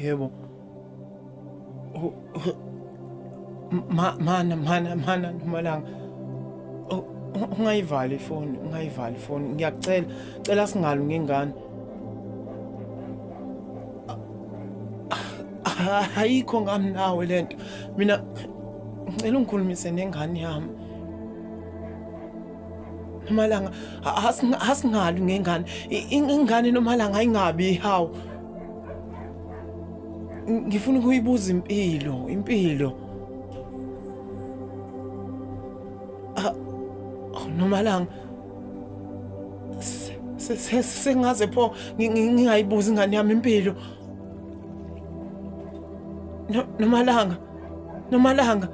Yebo. Mana mana mana Nomalanga. Ungayivali ifoni, ungayivali ifoni. Ngiyakucela, cela singalwi ngengane. Ayikho ngami nawe lento. Mina ngicela ungikhulumise nengane yami. Nomalanga asingalwi ngengane. Ingane Nomalanga ayingabi ihawu. Ngifuna ukuyibuza impilo, impilo. Nomalanga sengaze pho ngingayibuza ingane yami impilo. Nomalanga. Nomalanga.